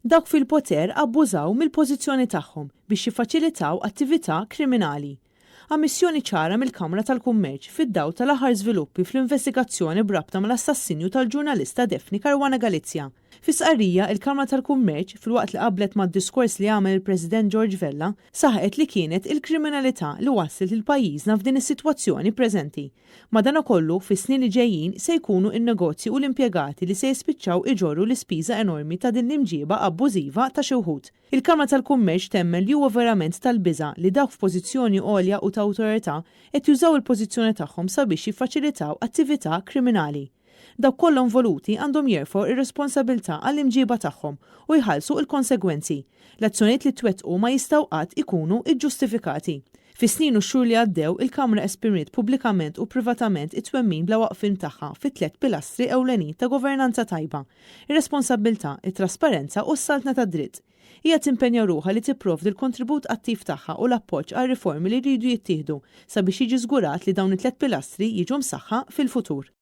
Dawk fil-poter abbużaw mill-pożizzjoni tagħhom biex jiffaċilitaw attività kriminali. Ammissjoni ċara mill-Kamra tal-Kummerċ fid-dawl tal-aħħar żviluppi fl-investigazzjoni b'rabta mal-assassinju tal-ġurnalista Daphne Caruana Galizia. Fi stqarrija, il-Kamra tal-Kummerċ, filwaqt li qablet mad-diskors li għamel il-President George Vella, saħqet li kienet il-kriminalità li wasslet lil pajjiżna f'din is-sitwazzjoni preżenti. Madanakollu, fis-snin li ġejjin se jkunu n-negozji u l-impjegati li se jispiċċaw iġorru l-ispiża enormi ta' din l-imġieba abbużiva ta' xi wħud. Il-Kamra tal-Kummerċ temmen li huwa verament tal-biża' li dawk f'pożizzjoni għolja u ta' awtorità qed jużaw il-pożizzjoni tagħhom sabiex jiffaċilitaw attività kriminali. Dawk kollha involuti għandhom jerfgħu r-responsabilità għall-imġieba tagħhom u jħallsu l-konsegwenzi. L-azzjonijiet li twettqu ma jistgħu qatt ikunu ġġustifikati. Fis-snin u x-xhur li għaddew, il-Kamra esprimiet pubblikament u privatament it-twemmin bla waqfien tagħha fit-tliet pilastri ewlenin ta' governanza tajba, ir-responsabbiltà, it-trasparenza u s-saltna tad-dritt. Hija timpenja ruħha li tipprovdi l-kontribut attiv tagħha u l-appoġġ għar-riformi li jridu jittieħdu sabiex jiġi żgurat li dawn it-tliet pilastri jiġu msaħħa fil-futur.